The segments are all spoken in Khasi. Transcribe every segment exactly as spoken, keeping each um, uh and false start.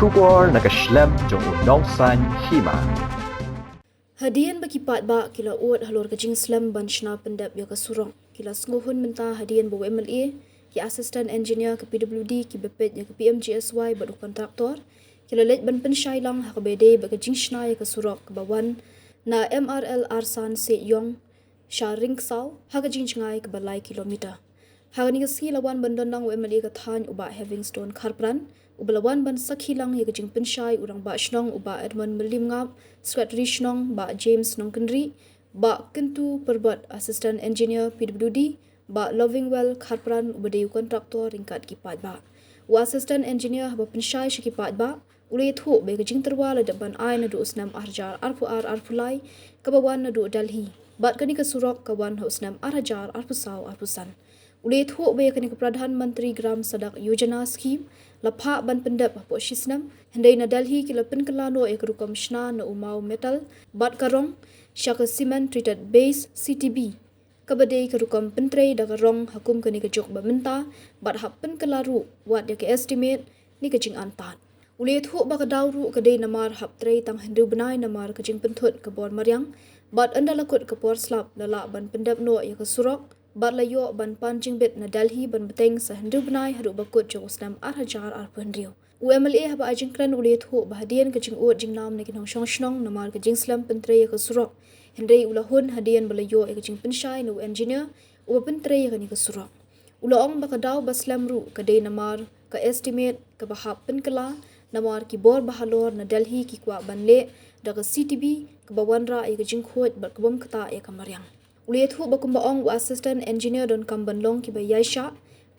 Khubor na ka shlem jong u nongsaiñ hima. Hadien ba ki paidbah ki la ud halor ka jingslem ban shna pyndep ïa ka surok, ki la sngewhun mynta hadien ba u M L A, ki assistant engineer ka P W D, ki ba peit ïa ka P M G S Y bad u kontraktor ki la leit ban pynshai lang ha kaba dei bad ka jingshna ïa ka surok kaba wan na M R L Arsan Seiñiong sha Ryngksaw ha ka jingjngai kaba lai kilometer. Ha kane ka sngi la wan ban don lang u M L A ka thaiñ u Bah Heavingstone Kharpran, uba la wan ban sakhi lang ïa ka jingpynshai u Rangbah Shnong u Bah Edmund Mylliemngap, Secretary Shnong Bah James Nongkynrih, Bah Kyntu Pyrbot, Assistant Engineer P W D, Bah Lovingwell Kharpran uba dei u kontraktor ryngkat ki paidbah. U Assistant Engineer haba pynshai sha ki paidbah, u la ïathuh ba ka jingtyrwa la dep ban ai naduh u snem ar hajar arphew ar arphew lai kaba wan naduh Delhi. Bad kane ka surok ka wan ha u snem ar hajar arphew saw arphew san. U la ïathuh ba ïa kane ka Pradhan Mantri Gram Sadak Yojana scheme la phah ban pyndep hapoh shi snem, hynrei na Delhi ki la pynkylla noh ïa ka rukom shna na u maw metal bad ka rong sha ka cement treated base, C T B, kaba dei ka rukom pyntrei da ka rong ha kum kane ka juk ba mynta, bad hap pynkylla ruh wat ïa ka estimate ne ka jingan tad. U la ïathuh ba ka daw ruh ka dei namar hap trei tang hynriew bnai namar ka jingpynthut ka bor mariang, bad ynda la kut ka por slap la lah ban pyndep noh ïa ka surok, bad la ïoh ban pan jingbit na Delhi ban bteng sa hynriew bnai haduh ba kut jong u snem ar hajar arphew hynriew. U M L A haba ai jingkren u la ïathuh ba hadien ka jingud jingnam na ki nongshong shnong namar ka jingslem pyntrei ïa ka surok, hynrei u la hun hadien ba la ïoh ïa ka jingpynshai na u engineer uba pyntrei ïa kane ka surok. U la ong ba ka daw ba slem ruh ka dei namar ka estimate kaba hap pynkylla, namar ki bor ba halor na Delhi ki kwah ban leh da ka C T B kaba wanrah ïa ka jingkhuid bad ka bym ktah ïa ka mariang. U la ïathuh ba kumba ong u Assistant Engineer donkam ban long kiba ïaishah,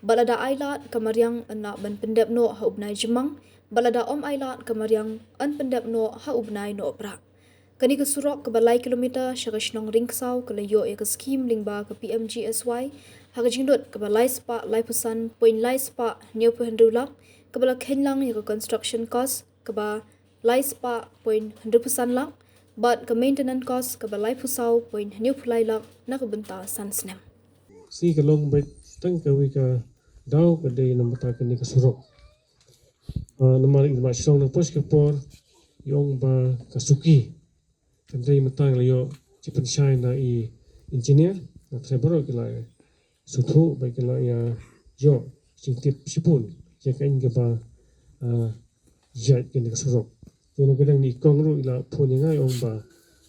bad lada ai lad ka mariang yn lah ban pyndep noh ha u bnai Jymmang, bad lada ym ai lad ka mariang yn pyndep noh ha u bnai Nohprah. Kane ka surok kaba lai kilometer sha ka shnong Ryngksaw ka la ïoh ïa ka scheme lyngba ka P M G S Y ha ka jinglut kaba lai spah laiphew san point lai spah hynñiewphew hynriew lak, kaba la kheiñ lang ïa ka construction cost kaba lai spah point hynriewphew san lak, bad ka maintenance cost kaba laiphew saw point hynñiewphew lai lak na ka bynta san snem. Shi ka long beit tang kawei ka daw ka dei namar kane ka surok. Ah, namar i ba shnong na pos ka por i ong ba ka suki. Kan dei mynta la ïoh jingpynshai na i engineer, na te baroh ki la sngewthuh ba ki la ïa ïoh jingtip shibun ïa ka ïing kaba, ah, ïaid kane ka surok. Te na ka dang ni kong ruh i la phone ïa nga i ong ba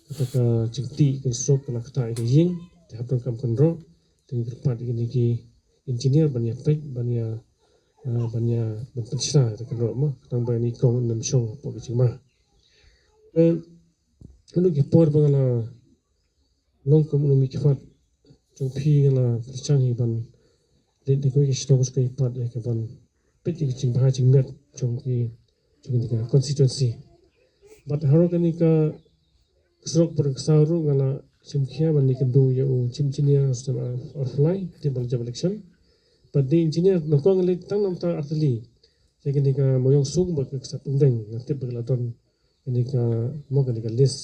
kata ka jingtih kane surok ka la ktah ïa ka ïing, te hap donkam kynroh, te ngi kyrpad ïa kine ki engineer ban ïa peit, ban ïa, ah, ban ïa, ban pynshna ïa ka kynroh mo, kata ba ni kong nym shong hapoh ka jingma. Eh, Kano ki por ba nga la long kum u nongmihkhmat jong phi, nga la pyrshang hi ban leit da kawei ka shnong sha kawei pat ïa ka ban peit ïa ka jingbha jingmiat jong ki, jong kane ka constituency. Bad halor kane ka surok Pyrkhat ruh nga la shim khia ban ïakynduh ïa u Chief Engineer ha u snem ar, arphew lai, katei ba la jop election. Bad dei engineer nyngkong leit tang namar ta artylli ïa kane ka Mawïong Sung bad ka Ksat Umdeng, nga tip ba ka la don kane ka, mo, kane ka list.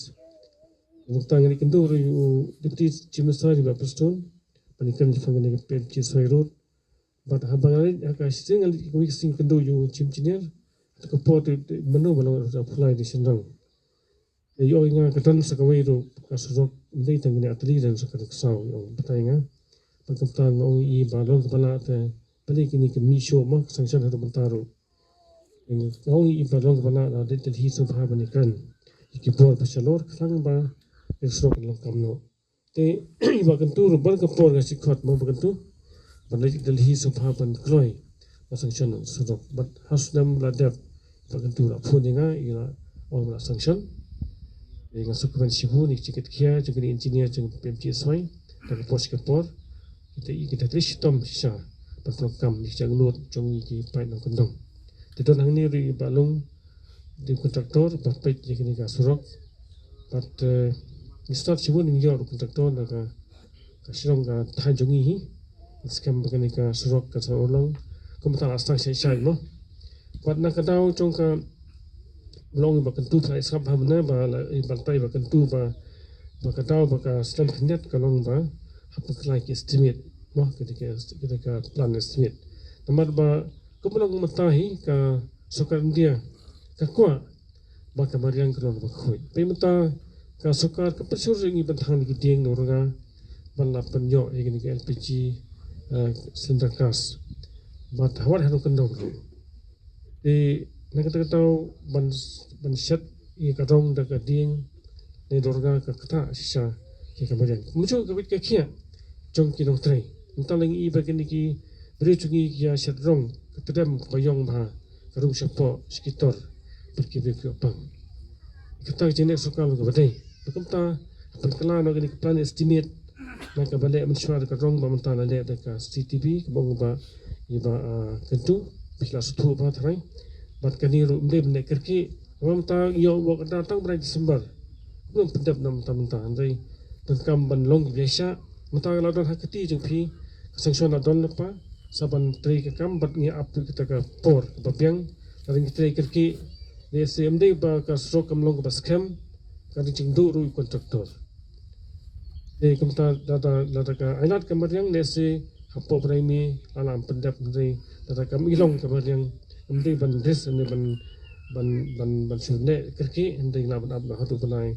Nangta ngan ïakynduh ruh ïa u Deputy Chief Minister, i Bah Prestone, ban ïakren shaphang kane ka P M G S Y road. Bad haba nga leit ha ka shisien, nga leit kawei ka sien ïakynduh ïa u Chief Engineer, ha ka por te, te mano ba long, ruh da pulai da shynrang. Ïa, ïoh ïa nga ka don sa kawei ruh ka surok, ym dei tang kane artylli, don sa ka dei ka saw, ïa, ong batai nga. Bad kumta nga ong ïa i ba long kaba lah te balei kine ki mih shuh, mo, ka sanction haduh mynta ruh. Nga ong ïa i ba long kaba lah, la dei Delhi sngewbha ban ïakren ïa ki bor ba shalor khnang ba ka surok kan long kam noh. Te i Bah Kyntu ruh bun ka por nga shu khot, mo, Bah Kyntu, ban leit Delhi sngewbha ban kloi, ban sanction surok. Bad ha u snem la dep, Bah Kyntu la phone ïa nga, i la ong ba la sanction. Te nga sngewkmen shibun ïa ka jingkitkhia jong kine ki engineer jong P M G S Y, da ka por sha ka por. Te i, kita trei shitom shisha ban pynlong kam ïa ka jinglut jong ngi ki paid nongkyndong. Te don hangne ruh i Bah Lung, dei u kontraktor ba peit ïa kane ka surok. Bad, eh, ngi stad shibun ngi ïoh ruh u kontraktor na ka, ka shnong ka thaiñ jong ngi hi. Ngi skhem ba kane ka surok kan sa urlong. Kumta la sdang shai shai, mo. Bad na ka daw jong ka, long i Bah Kyntu, phi la sngap bha mynne ba la, i Bah, i Bah Kyntu ba, ba ka daw ba ka slem khyndiat ka long ba hap pynkylla ki estimate, mo, kata ka, kata ka plan estimate. Namar ba kumba long mynta hi ka sorkar India ka kwah ba ka mariang ka long ba khuid. Pynmynta ka sorkar ka pynshur ïa ngi ban thang ïa ki dieng na Ranga ban la pynïoh ïa kine ki L P G, eh, cylinder gas. Bad hawat haduh kyndong ruh. Te na kata ka daw ban, ban shet ïa ka rong da ka dieng ne Ranga ka kata shisha ïa ka mariang. Mynjur ka wit ka khiah jong ki nongtrei. Mynta la ngi i ba kine ki briew jong ngi ki ïa shet rong ka tdem ka ïong bha ka rung shapoh shikitor bad ki briew ki pang. Kata ka jingeh sorkar ka ba dei. Ba kumta pynkylla noh kane ka plan estimate na ka ba leh mynshuwa da ka rong ba mynta la leh da ka C T B ka bong ba i ba, ah, kyntu phi la suthu ba tharai. Bad kane ruh ym dei ban leh kyrkieh ba mynta ïoh wok da tang bnai December. Ngam pyndep na mynta mynta hynrei donkam ban long ki ba ïaishah. Mynta la don ha kti jong phi ka sanction la don lypa sa ban trei ka kam bad ngi ap kata ka por ba biang. Ka ring trei kyrkieh. Lehse ym dei ba ka surok kam long kaba skhem, ka ring jingduh ruh ïa u kontraktor. Te kumta lada, lada ka ailad ka mariang lehse hapoh bnai May la lah ban pyndep hynrei lada kam i long ka mariang ym dei ban risk, ym dei ban, ban, ban, ban shu leh kyrkieh hynrei la ban ap noh haduh bnai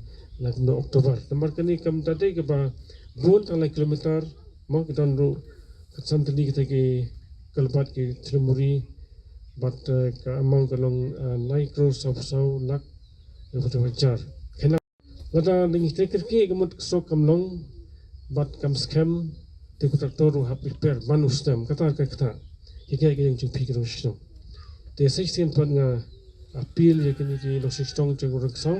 la kumno October. Namar kane kam da dei kaba bun tang lai kilometer, mo ki don ruh ka san tylli kita ki kulbat ki thri muri bad, eh, ka amount ka long, eh, lai klur saw phew saw lak laiphew hajar. Kane lada ngi trei kyrkieh ka mut ka surok kam long bad kam skhem te u kontraktor ruh hap prepare man u snem kata ka kata. Ki kane ka ïing jong phi ki nongshong shnong. Te sa shisien pat nga appeal ïa kine ki nongshong shnong jong u Rangksaw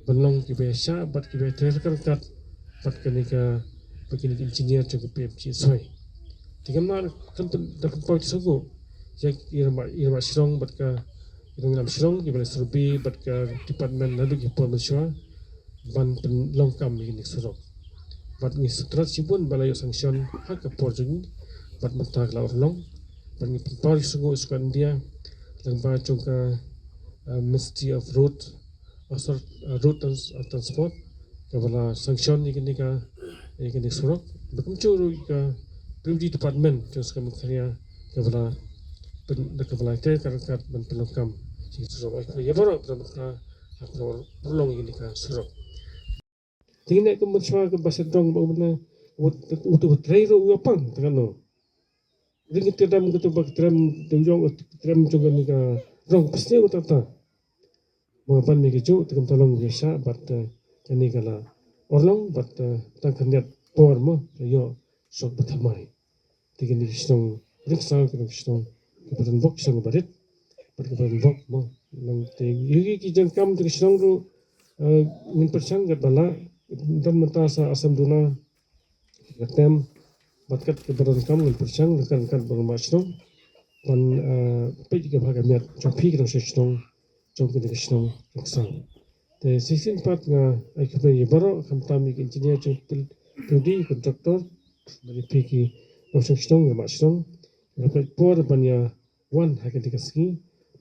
ban long ki ba ïaishah bad ki ba ïatrei ryngkat bad kane ka, bad kine ki engineer jong ka P M G S Y. Te ngam lah ban pyn, da pynpaw shuh ïa i rangbah, i rangbah shnong bad ka, i nongïalam shnong ki ba la survey bad ka department naduh ki por mynshuwa ban pynlong kam ïa kine ki surok. Bad ngi sngewthuh shibun ba la ïoh sanction ha ka por jong ngi bad mynta ka la urlong. Bad ngi pynpaw shuh ïa ka sorkar India lyngba jong ka, eh, Ministry of Road, uh, sor-, uh, Road Trans-, uh, Transport, ka ba la sanction ïa kane ka, ïa kane ka surok. Ba kumjuh ruh ka P W D department jong sorkar Meghalaya ka ba la pyn-, ka ba la trei ka ryngkat ban pynlong kam ïa ka surok. Ai khublei ïa baroh ba la pynlong ïa kane ka surok. Te ngi ne kum mynshuwa ka ba shet rong ba u mynta u, u, u trei ruh u pang te kano. Ring ki tdem ka tu ba ka tdem, tdem jong, tdem jong kane ka rong pysngew ta ta. Ba ban mi ka juh te kam ta long ka sha bad, eh, kane ka la urlong bad, eh, tang khyndiat por mo ka ïoh shok ba thymmai. Te kane ka shnong Rangksaw ka shnong ka ba don bok shnong ba rit bad ka ba don bok mo. Nang te ïa ki jingkam te ka shnong ruh, eh, ngin pyrshang kat ba la don mynta sa Assam duna ka tem bad kat ka ba don kam ngin pyrshang kan kat ba ma shnong ban, eh, peit ka ba ka miat jong phi ka dang shnong jong kane ka shnong Rangksaw. Te shisien pat nga ai khublei ïa baroh khamtam ïa ki engineer jong pil-, pil di contractor bad ïa phi ki nongshong shnong ïa ma shnong. Nga peit por ban ïa wan ha kane ka sngi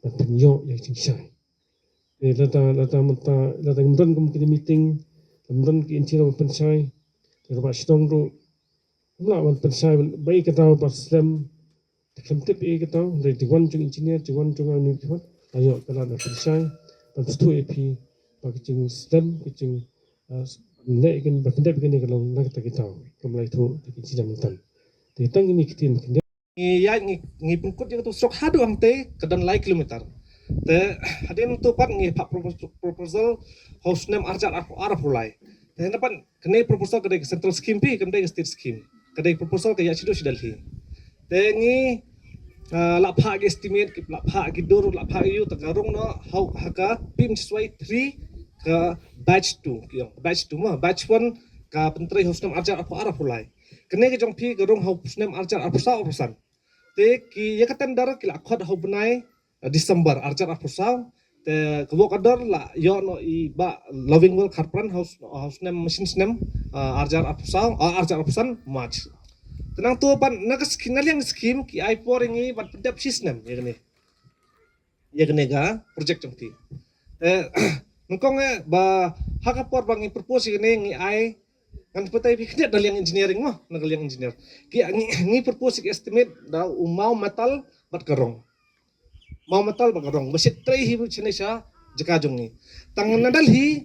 ban pynïoh ïa ki jingshai. Te lada, lada mynta, lada ngim don kum kine meeting, ngim don ki engineer ban pynshai. Te ïa ma shnong ruh ngim lah ban pynshai ba ïa ka daw ba slem. Te khlem tip ïa ka daw, hynrei jingwan jong engineer, jingwan jong nga, une u khmat la ïoh ka lad ban pynshai ban sdang ïa phi ba ka jingslem, ka jing, ah, ne kin ba pyndep kane ka long na kata ki daw. Kam lai thuh te ki jingdam mynta. Te tang kine ki ktien khyndiat. Ngi ïa ngi, ngi pynkut ïa katu surok haduh hangtei ka don lai kilometer. Te hadien tu pat ngi phah propos-, proposal ha u snem arhajar arphew ar arphew lai. Te hynda pat kane proposal ka dei ka central scheme phi, kam dei ka state scheme. Ka dei proposal ka ïa shiduh shi Delhi. Te ngi, ah, la phah ki estimate, ki la phah ki dur, la phah ïa u ta ka rung noh ha u, ha ka P M G S Y three ka batch two, ki ong batch two mo, batch one ka pyntrei ha u snem arhajar arphew ar arphew lai. Kane ka jong phi ka rung ha u snem arhajar arphew saw arphew san. Te ki ïa ka tender ki la khot ha u bnai, eh, December arhajar arphew saw. Te ka work order la ïoh noh i Bah Lovingwell Kharpran ha u s-, ha u snem, mynshisnem, eh, arhajar arphew saw, eh, arhajar arphew san March. Te nangtu pat na ka ski-, na liang skim ki ai por ïa ngi ban pyndep shisnem ïa kane. Ïa kane ka project jong phi. Eh, nyngkong eh ba ha ka por ba ngi propose ïa kane ngi ai, ngan batai phi khyndiat na liang engineering mo, na ka liang engineer. Ki ngi, ngi propose ïa ka estimate da u maw metal bad ka rong. Mawmatal bad ka rong ba shet trei hi shane sha jaka jong ngi. Tang na Delhi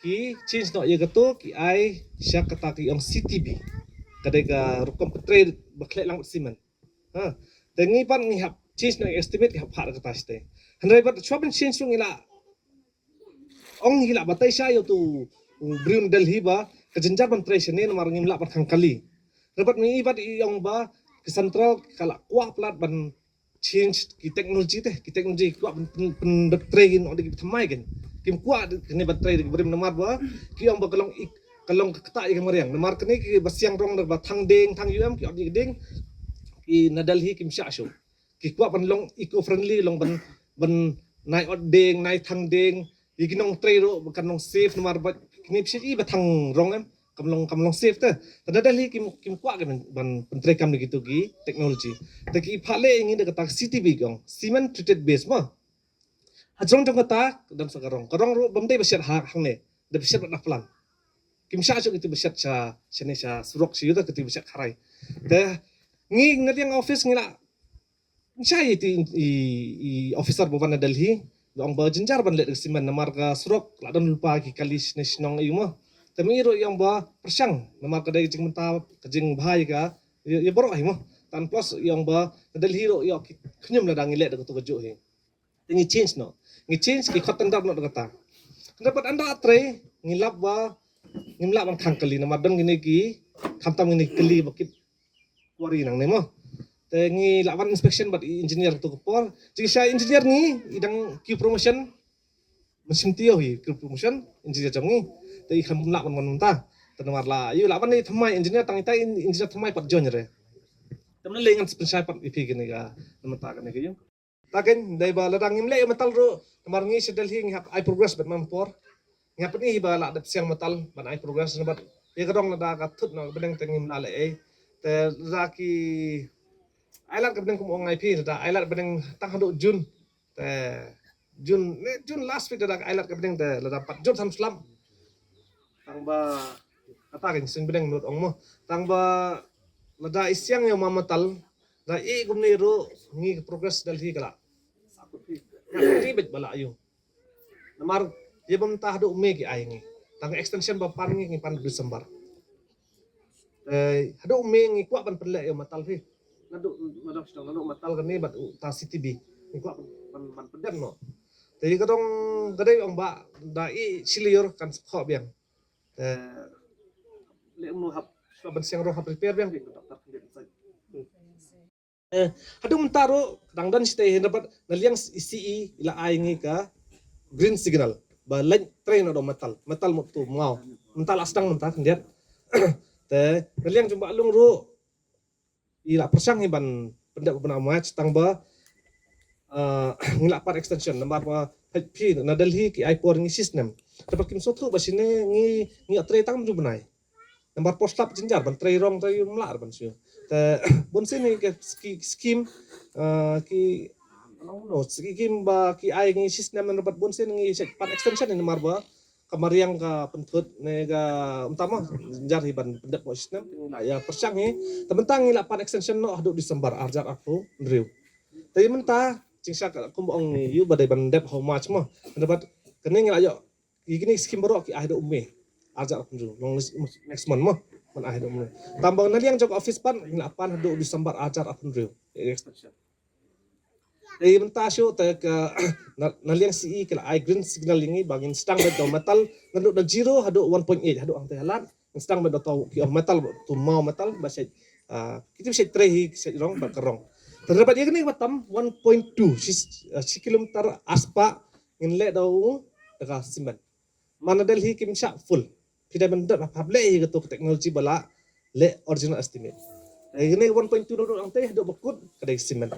ki change noh ïa kato ki ai sha kata ki ong C T B. Ka dei ka rukom pyntrei ba khleh lang bad simen. Ha. Te ngi pat ngi hap change noh estimate, ngi hap phah kata shatei. Hynrei bad shuwa ban change ruh ngi la ong hi la batai sha ïa utu u briew na Delhi ba ka jynjar ban trei shane namar ngim lah ban khang kali. Hynrei bad ngi i bad i ong ba ki central ka la kwah palat ban change ki technology te, ki technology kwah ban pyn, pyn, pyntrei ki noh da ki thymmai kan. Kim kwah kane ban trei da ki barim namar ba ki ong ba ka long ik, ka long ka ktah ïa ka mariang. Namar kane ki ba siang rong da ba thang ding, thang ïu em ki ot ïa ka ding. Ki na Delhi kim shah shuh. Ki kwah ban long eco friendly, long ban, ban nai ot ding, nai thang ding. Ïa ki nongtrei ruh ba kan long safe namar ba kine phi i ba thang rong em kam long, kam long safe te. Te na Delhi kim, kim kwah ki ban, ban pyntrei kam da kito ki technology. Te ki phah leh ïa ngi da kata C T B ki ong, cement treated base mo. Hajrong jong kata ka don sa ka rong. Ka rong ruh bym dei ba shet ha hangne, dei ba shet bad na plan. Kim shah shuh kito ba shet sha, shane sha surok sha ïuh da kito ba shet kharai. Te ngi na liang office ngi la ngi shah ïa i, i, i officer ba wan na Delhi, ba ong ba jynjar ban leh da ka simen namar ka surok la don lypa ki kali shane shnong ïa mo. Te ma i ruh i ong ba pyrshang namar ka dei ka jingmynta ka jingbha ïa ka, ïa, ïa baroh hi mo. Tan plus i ong ba na Delhi ruh ïoh ki khñium lada ngi leh da kato kajuh hi. Te ngi change noh. Ngi change, ngi khot tender noh da kata. Hynrei pat ynda trei ngi lap ba ngim lah ban khang kali namar don kine ki, khamtam kine ki kali ba kit quarry nangne mo. Te ngi lah wan inspection bad i engineer kato ka por. Jingshisha engineer ngi i dang kiew promotion. Mynsiem taïew hi kiew promotion engineer jong ngi. Te i kham lah ban wan mynta. Te namar la ïoh lah wan i thymmai engineer, tang itai engineer thymmai pat join re. Te mynta lei ngan sa pynshai pat ïa phi kane ka, namar ta kane ka ïoh. Ta kein dei ba lada ngim leh ïa matal ruh namar ngi sha Delhi ngi hap ai progress bad man por. Ngi hap pyni hi ba la dep siang matal ban ai progress na bad ïa ka dong lada ka thut na ka bneng te ngim la leh ei. Te lada ki ai lad ka bneng kum ong ai phi, lada ai lad ka bneng tang haduh June. Te June, ne June last week lada ka ai lad ka bneng te lada pat jur tham slap. Tang ba kata ka seng bneng lut ong mo. Tang ba lada i siang ïa ma matal da i kumne ruh ngi ka progress Delhi ka la. Ka ri bej ba la ïoh. Namar ïa bym ta haduh May ki ai ngi. Tang extension ba pan ngi, ngi pan December. Eh, haduh May ngi kwah ban pynleh ïa matal phi. Naduh, naduh sdang, naduh matal kane bad u ta C T B. Ngi kwah ban, ban, ban pyndem noh. Te ïa ka dong ka dei ong ba da i shiliur kan skho biang. Te leh umno hap shuwa ban siang ruh hap repair biang phi, doctor kan dei inside. Eh, haduh mynta ruh dang don shatei hi na bad na liang C E i la ai ngi ka green signal ba leit trei na dong matal, matal mut tu maw. Mynta la sdang mynta khyndiat. Te na liang jong ba lung ruh i la pyrshang hi ban pyndep ban match tang ba, ah, ngi la pat extension namar ba hei phi na Delhi ki ai por ngi shi snem. Te ba kim sngewthuh ba shine ngi, ngi ïa trei tang mynju bnai. Namar por slap jynjar ban trei rong trei ym lah ban shu. Te bun sien ngi ki ski-, skim, ah, ki, no, skim ba ki ai ngi shi snem namar bun sien ngi shet pat extension namar ba ka mariang ka pynthut ne ka mynta mo jynjar hi ban pyndep mo shi snem. Ïa pyrshang hi. Te mynta ngi la pat extension noh haduh December ar hajar arphew hynriew. Te mynta jingshisha kumba ong ïa u ba dei ban dep ha u March mo. Te bad kane ngi la ïoh ïa kine skim baroh ki ai haduh May ar hajar arphew hynriew. Long next, next month mo. Ban ai haduh May. Tang ba na liang jong office pat ngi la pan haduh December ar hajar arphew hynriew. Extension. Te mynta shu te ka na, na liang C E ka la ai green signal ïa ngi ba ngin sdang beit da u matal naduh da zero haduh one point eight haduh hangtei halat. Ngin sdang beit da u ki ong matal tu maw matal ba shet, ah, kito shet trei hi shet rong ba ka rong. Te na bad ïa kane ba tam one point two shi, ah, shi kilometer aspah ngin leh da u da ka cement. Mana Delhi kim shah full. Phi dei ban dep hap leh hi kato ka technology ba la leh original estimate. Te kane one point two naduh hangtei haduh ba kut ka dei cement.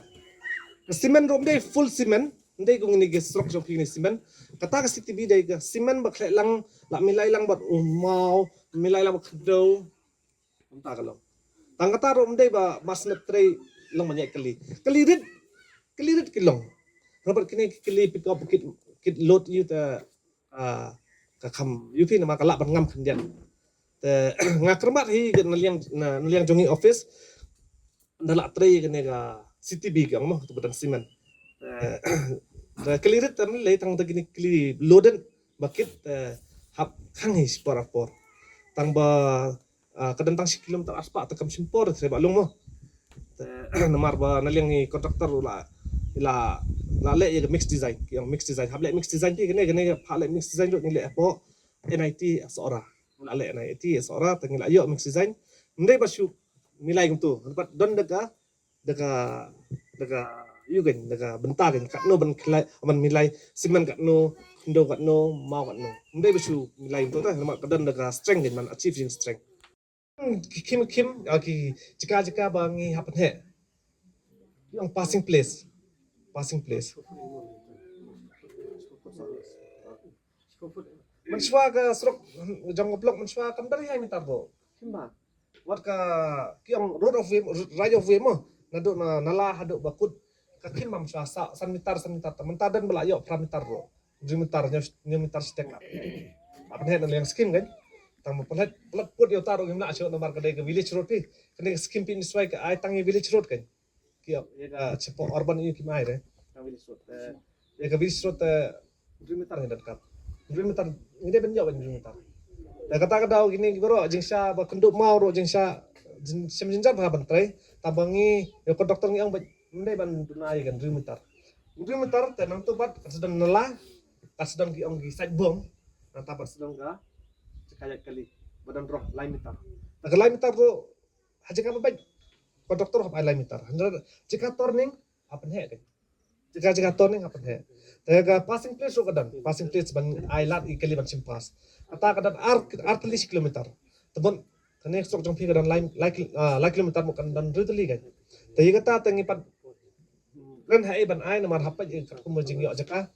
Ka cement ruh ym dei full cement, ym dei kum kine ki surok jong phi kine cement. Kata ka C T B dei ka cement ba khleh lang, la milai lang bad u maw, milai lang bad khyndew. Kumta ka long. Tang kata ruh ym dei ba mas na trei long ban ïaid kali. Kali rit, kali rit ki long. Namar kine ki kali pick up kit, kit load ïa te, ah, ka kham ïa phi namar ka lah ban ngam khyndiat. Te nga kyrmat hi na liang, na, na liang jong ngi office. Nda la trei kane ka C T B ka ong mo, tu ba dang cement. Eh, da kali rit tam lei tang da kini kali loden bakit, eh, hap khang hi spor apor. Tang ba, ah, ka don tang shi kilometer arspah te kam shim por te ba long mo. Te, namar ba na liang ni contractor la, la, la leh ïa ka mix design, ïa mix design, hap leh mix design ti kane, kane hap leh mix design ruh ni leh hapoh N I T Sohra. La leh N I T Sohra, te ngi la ïoh mix design. Ndei ba shu milai kumtu, dapat don da ka, da ka, da ka, ïu kan, da ka bynta kan, katno ban khlai, ban milai, simen katno, khyndew katno, maw katno. Ndei ba shu milai kumtu te, namar ka don da ka strength kan, man achieve ïa strength. Ki khim khim, ah, ki jaka jaka ba ngi hap pynheh. Ki ong passing place. Passing place. Mynshuwa ka surok jong ka block mynshuwa kam don ïa mitar ruh. Khim ba. Wat ka ki ong road of way, right of way mo. Naduh na nala haduh ba kut. Ka khim ba mynshuwa sa, san mitar, san mitar. Te mynta don ba la ïoh phra mitar ruh. Hynriew mitar, hynñiew, hynñiew mitar stek la. Ba pynheh na liang skim kan. Tang ba pynheh, pynheh put ïa uta ruh ngim lah shuh namar ka dei ka village road phi. Kane ka skim phi mynshuwa ka ai tang ïa village road kan. Ki ïa ka shapoh urban ïa kim ai re. Tang village road. Eh, ïa ka village road, eh, hynriew mitar ngi donkam. Hynriew mitar ngi dei ban ïoh ban hynriew mitar. Te kata ka daw kine ki baroh jingsha ba kynduh maw ruh jingsha jin-, shem jynjar ba ban trei. Tang ba ngi ïa ka doktor ngi ong ba Ym dei ban duna ïa ka hynriew mitar. Hynriew mitar te nangta pat ka sdang nala, ka sdang ki ong ki sait bom, nangta pat sdang ka jaka ïaid kali ba don roh lai mitar. Te ka lai mitar ruh ha jaka ba beit ka doktor hap ai lai mitar. Hynrei jaka turning hap pynheh ka. Jaka jaka turning hap pynheh. Te ka passing place ruh ka don. Passing place ban ai lad ïa kali ban shim pass. Kata ka don ar, ar tylli shi kilometer. Te bun kane ka surok jong phi ka don lai, lai kil-, ah, lai kilometer mo kan don hynriew tylli ka. Te ïa kata te ngi pat plan ha ei ban ai namar hapdeng ka kum jingïoh jaka.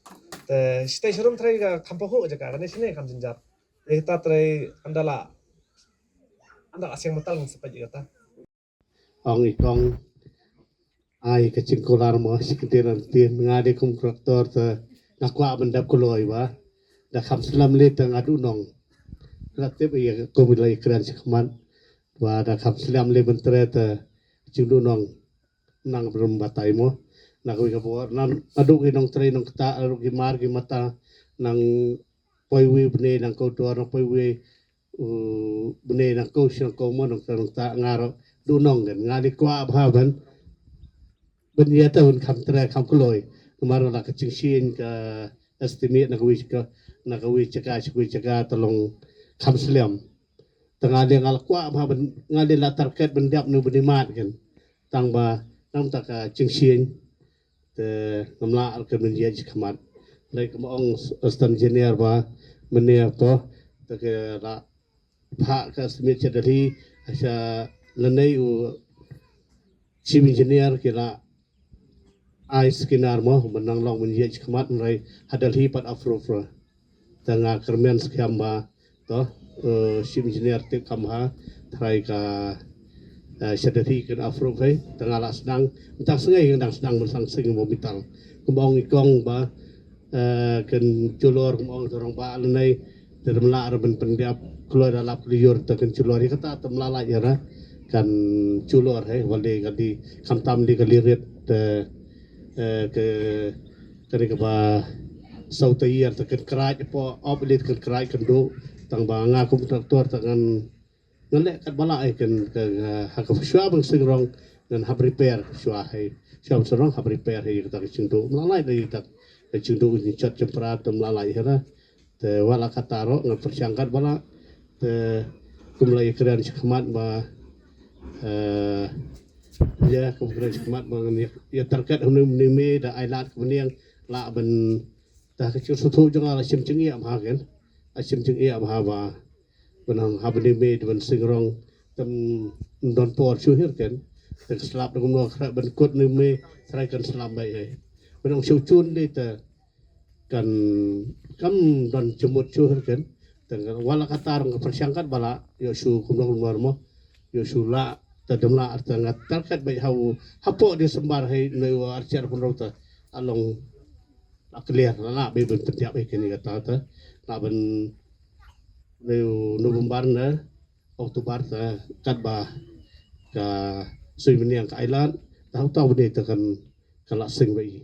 Te shatei sharum trai ka kham pahuh jaka kane shane kham jynjar. Te kata trai ynda la, ynda la siang matal ngi sa peit ïa kata. Ong i kong ai ka jingkular mo shi kyntien ryntien nga dei kum kontraktor te nga kwah ban dep kloi ba da kham slem lei te nga duh nong. Nga tip ïa kum la ïakren shi khmat ba da kham slem lei ban trei te jingduh nong nang brum batai mo. Na kawei ka bor nang aduk ki nongtrei nongktah aduk ki mar ki mata nang poi wei bnei nang kawdor nang poi wei u bnei nang kaw shi nang kaw mo nang ta nang ta nga ruh duh nong kan nga dei kwah bha ban ban ïa ta ban kham trei kham kloi. Namar la ka jingshiñ ka estimate na kawei ka na kawei jaka shi kawei jaka ta long kham slem. Te nga dei nga la kwah bha ban nga dei la target ban dep na u bnei mat kan. Tang ba nang ta ka jingshiñ te ngam lah ka mynjia shi khmat. Dei kum ong assistant engineer ba mynne to te ka la phah ka estimate sha Delhi sha lane u chief engineer ki la ai scanner mo ban nang long mynjia shi khmat hynrei ha Delhi pat approve. Te nga kyrmen skhem ba to, eh, chief engineer tip kham bha trai ka, eh, sha Delhi kan approve hei te nga la sdang mynta sngi nga dang sdang ban sdang sing mo mital. Kum ong i kong ba, eh, kan julor kum ong torong ba lane te dam la ra ban pyndep kloi da lap kliur te kan julor ïa kata te mla la ïa ra kan julor hei wale ka di kham tam di ka lirit te, eh, ke kane kaba saw taïer te kan krai po op li kan krai kan duh tang ba nga kum traktor te ngan ngan leh kat ba lah ei kan ka ha ka shwa ban sing rong ngan hap repair shwa hei shwa ban sing rong hap repair hei kata ka jingduh mla lai dei kata ka jingduh ni chat jempra te mla lai hera te wala kata ro ngan pyrshang kat ba lah te kum la ïakren shi khmat ba eh ya kum kren shi khmat ba ngan ïa target hum ni me da ai lad kum niang lah ban ta ka jingsutu jong la shim jingïa bha kan a shim jingïa bha ba Ban hang hap ni me ban sing rong tem don por shu hir ken. Te slap da kumno khra ban kut ni me trai kan slap bai ai. Ban ong shu chun de te kan kam don jemut shu hir ken. Te wala kata rong ka pyrshang kat bala yo shu kumno kumno mo. Yo shu la te dem la te ngat tar kat bai hau hapo de sembar hai noi wa archer pun rong te along la clear la la bai ban pentiap ai kini kata te la ban Neu November ne October te kat ba ka sui meniang ka island tau tau bni te kan kan la sing ba i